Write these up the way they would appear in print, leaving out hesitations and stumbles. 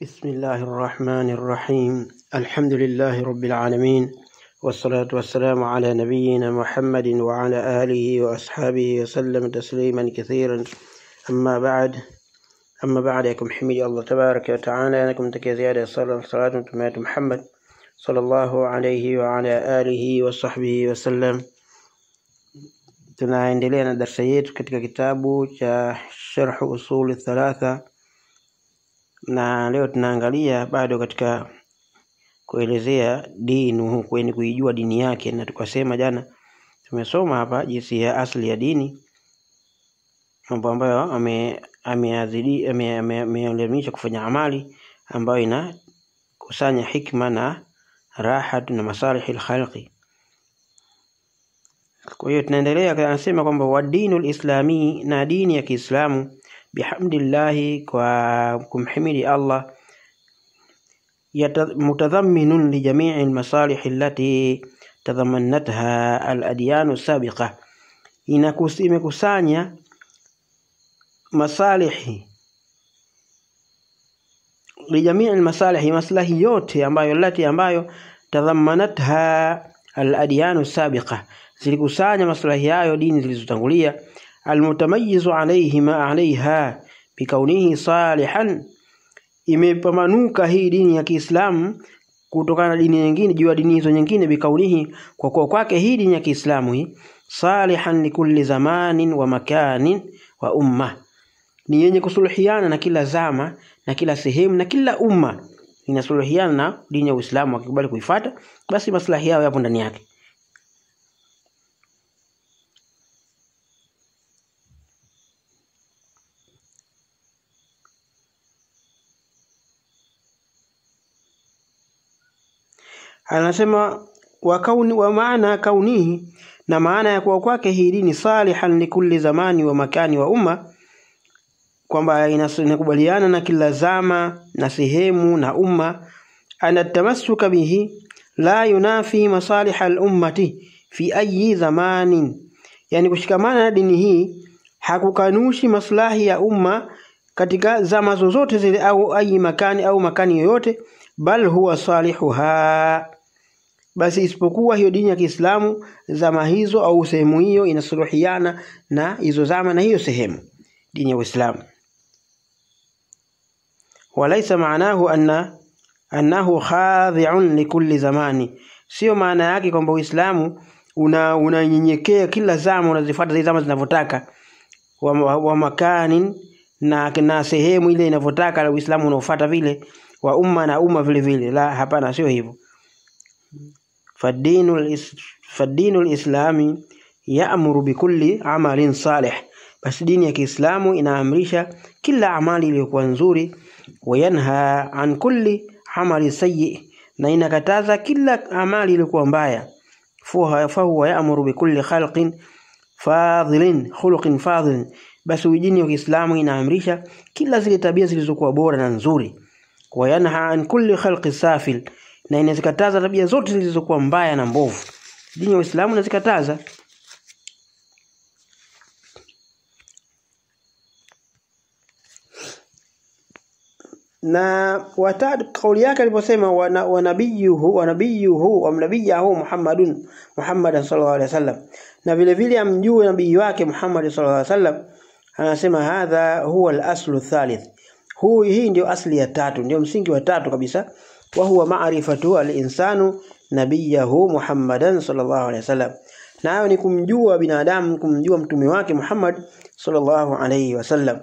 بسم الله الرحمن الرحيم. الحمد لله رب العالمين، والصلاة والسلام على نبينا محمد وعلى آله وأصحابه وسلم تسليما كثيرا. أما بعد، أما بعد يكم حمد الله تبارك وتعالى أنكم تكي زيادة صلاة محمد صلى الله عليه وعلى آله وصحبه وسلم. Tunaendelea na darsa yetu katika kitabu cha Sharh Usul Thalatha, na leo tunaangalia bado katika kuelezea dini, kwenye kuijua dini yake. Na tukasema jana, tumesoma hapa jinsi ya asli ya dini, mambo ambayo ameelimisha kufanya amali ambayo inakusanya hikma na raha na masalihi al-khalqi. Kwa hiyo tunaendelea, anasema kwamba wa dinul islami, na dini ya Kiislamu, bihamdillahi, kwa kumhimidi Allah, mutadhamminun li jami'i al-masalih allati tadhammanatha al-adyan as-sabiqa, imekusanya masalihi li jami'i al-masalih, maslahi yote ambayo allati ambayo tadhammanatha al-adyan as-sabiqa, zilikusanya maslahi hayo dini zilizotangulia. Almutamayyizu alayhima alayha bikaunihi salihan, imepamanuka hii dini ya Kiislamu kutokana na dini nyingine, juu ya dini hizo nyingine, bikaunihi, kwa kuwa kwake hii dini ya Kiislamu hii, salihan likulli zamanin wa makanin wa umma, ni yenye kusuluhiana na kila zama na kila sehemu na kila umma, inasuluhiana na dini ya Uislamu. Wakikubali kuifuata, basi maslahi yao yapo ndani yake. Anasema wa kauni, wa maana kaunihi, na maana ya kuwa kwake hii dini salihan likulli zamani wa makani wa umma, kwamba inakubaliana na kila zama na sehemu na umma. Ana tamassuka bihi la yunafi masalih al-ummati fi ayi zamanin, yani kushikamana na dini hii hakukanushi maslahi ya umma katika zama zozote zile, au ayi makani au makani yoyote, bal huwa salihuha, basi isipokuwa hiyo dini ya Kiislamu zama hizo au sehemu hiyo inasuluhiana na hizo zama na hiyo sehemu, dini ya Uislamu. Walaisa maanahu annahu khadhi'un likulli zamani, sio maana yake kwamba Uislamu unanyenyekea kila zama, unazifuata zile zama zinavyotaka, wa makanin, na sehemu ile inavyotaka Uislamu unaofuata vile, wa umma na umma vile vile. La, hapana, sio hivyo. Fadinul islami ya'muru bikulli amalin salih, basi dini ya Kiislamu inaamrisha kila amali iliyokuwa nzuri, wayanha an kulli amali sayyi, na inakataza kila amali iliyokuwa mbaya. Fahuwa ya'muru bikulli khalqin fadhilin khuluqin fadhilin, basi dini ya Kiislamu inaamrisha kila zile tabia zilizokuwa bora na nzuri. Wayanha an kulli khalqi safil, na inazikataza tabia zote zilizokuwa mbaya na mbovu. Dini ya Uislamu inazikataza. Na watatu kauli yake aliposema wa nabiyuhu wa nabiyuhu wa nabiyahu Muhammadun Muhammadan sallallahu alaihi wasallam, na vile vile amjue nabii wake Muhammad sallallahu alaihi wasallam, anasema hadha huwa al-aslu thalith, hii ndio asli ya tatu, ndio msingi wa tatu kabisa. Wa huwa ma'rifatu al-insanu nabiyahu Muhammadan sallallahu alaihi wasallam, nayo ni kumjua binadamu, kumjua mtume wake Muhammad sallallahu alaihi wasallam.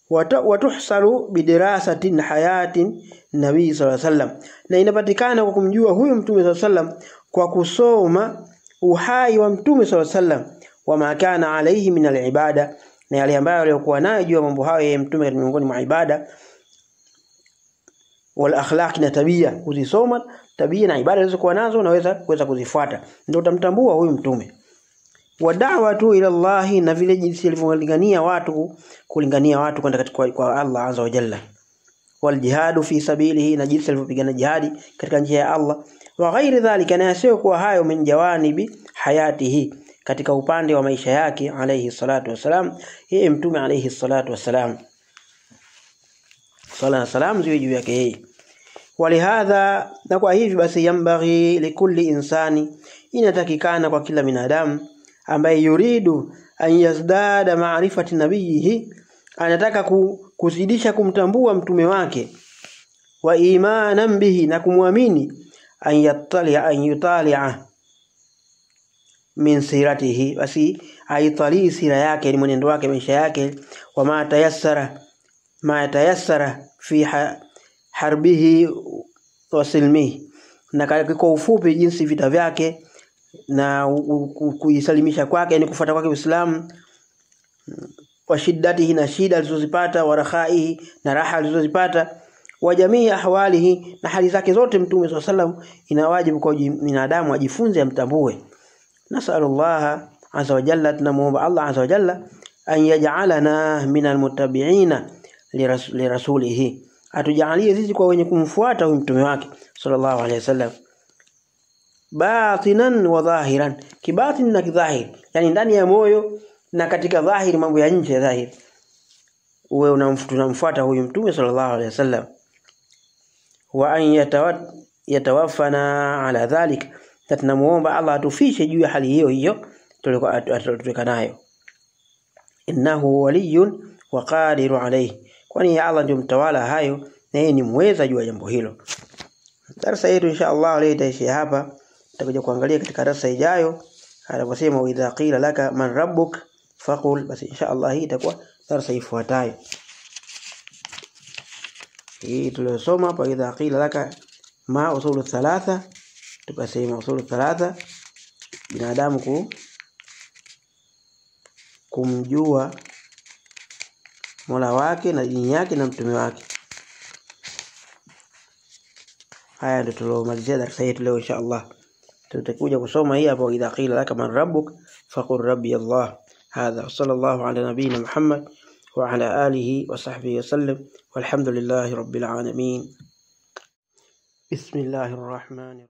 Watuhsalu bidirasatin hayatin nabii sallallahu alaihi wasallam, na inapatikana kwa kumjua huyu mtume sallallahu alaihi wasallam kwa kusoma uhai wa mtume sallallahu alaihi wasallam, wa ma kana alaihi min al-ibada, na yale ambayo aliyokuwa nayo juu ya mambo hayo yeye mtume miongoni mwa ibada, wal akhlaq, na tabia. Kuzisoma tabia na ibada alizokuwa nazo unaweza kuweza kuzifuata, ndio utamtambua huyu mtume. Wa da'watu ila Allah, na vile jinsi alivyolingania watu, kulingania watu kwenda katika kwa Allah azza wa jalla. Wal jihadu fi sabilihi, na jinsi alivyopigana jihadi katika njia ya Allah. Wa ghairi dhalika, na yasiyo kuwa hayo, min jawanibi hayatihi, katika upande wa maisha yake alayhi salatu wasalam, yeye mtume alayhi salatu wasalam. Sala na salamu ziwe juu yake yeye. Walihadha, na kwa hivi basi, yambaghi likulli insani, inatakikana kwa kila binadamu ambaye yuridu an yazdada ma'rifati nabiyihi, anataka kuzidisha kumtambua mtume wake, wa imanan bihi, na kumwamini, an yattali'a an yutali'a min siratihi, basi aitalii sira yake, ni mwenendo wake, maisha yake, wa ma tayassara ma tayassara fi harbihi wa silmihi, na kwa ufupi jinsi vita vyake na kuisalimisha kwake, ni kufuata kwake Uislamu, wa shiddatihi, na shida alizozipata, wa rakhaihi, na raha alizozipata, wa jamii ahwalihi, na hali zake zote Mtume swalla sallam, ina wajibu kwa binadamu ajifunze, amtambue. Nasallallahu azza wa jalla, tunamuomba Allah azza wa jalla an yaj'alana minal muttabi'ina lirasulihi, atujalie sisi kwa wenye kumfuata huyu mtume wake sallallahu alaihi wasallam, batinan wa dhahiran, kibatin na kidhahiri, yani ndani ya moyo na katika dhahiri, mambo ya nje ya dhahiri, uwe tunamfuata huyu mtume sallallahu alaihi wasallam. Wa an yatawaffana ala dhalik, na tunamuomba Allah atufishe juu ya hali hiyo hiyo tulikuwa nayo. Innahu waliyun wa qadiru alayhi, kwani Allah ndio mtawala hayo na yeye ni muweza juu ya jambo hilo. Darasa yetu insha Allah leo itaishia hapa. Tutakuja kuangalia katika darasa ijayo anaposema idha qila laka man rabbuk faqul. Basi insha Allah hii itakuwa darasa ifuatayo. Hii tuliyosoma hapa, idha qila laka ma usulu thalatha, tukasema usulu thalatha binadamu kumjua Mola wake na dini yake na mtume wake. Haya ndio tulomalizia darasa yetu leo insha Allah. Tutakuja kusoma hii hapo, idha qila laka man rabbuk faqul rabbi Allah. Hadha sallallahu ala nabiyina Muhammad wa ala alihi wa sahbihi wasallam, walhamdulillahi rabbil alamin. Bismillahir rahmanir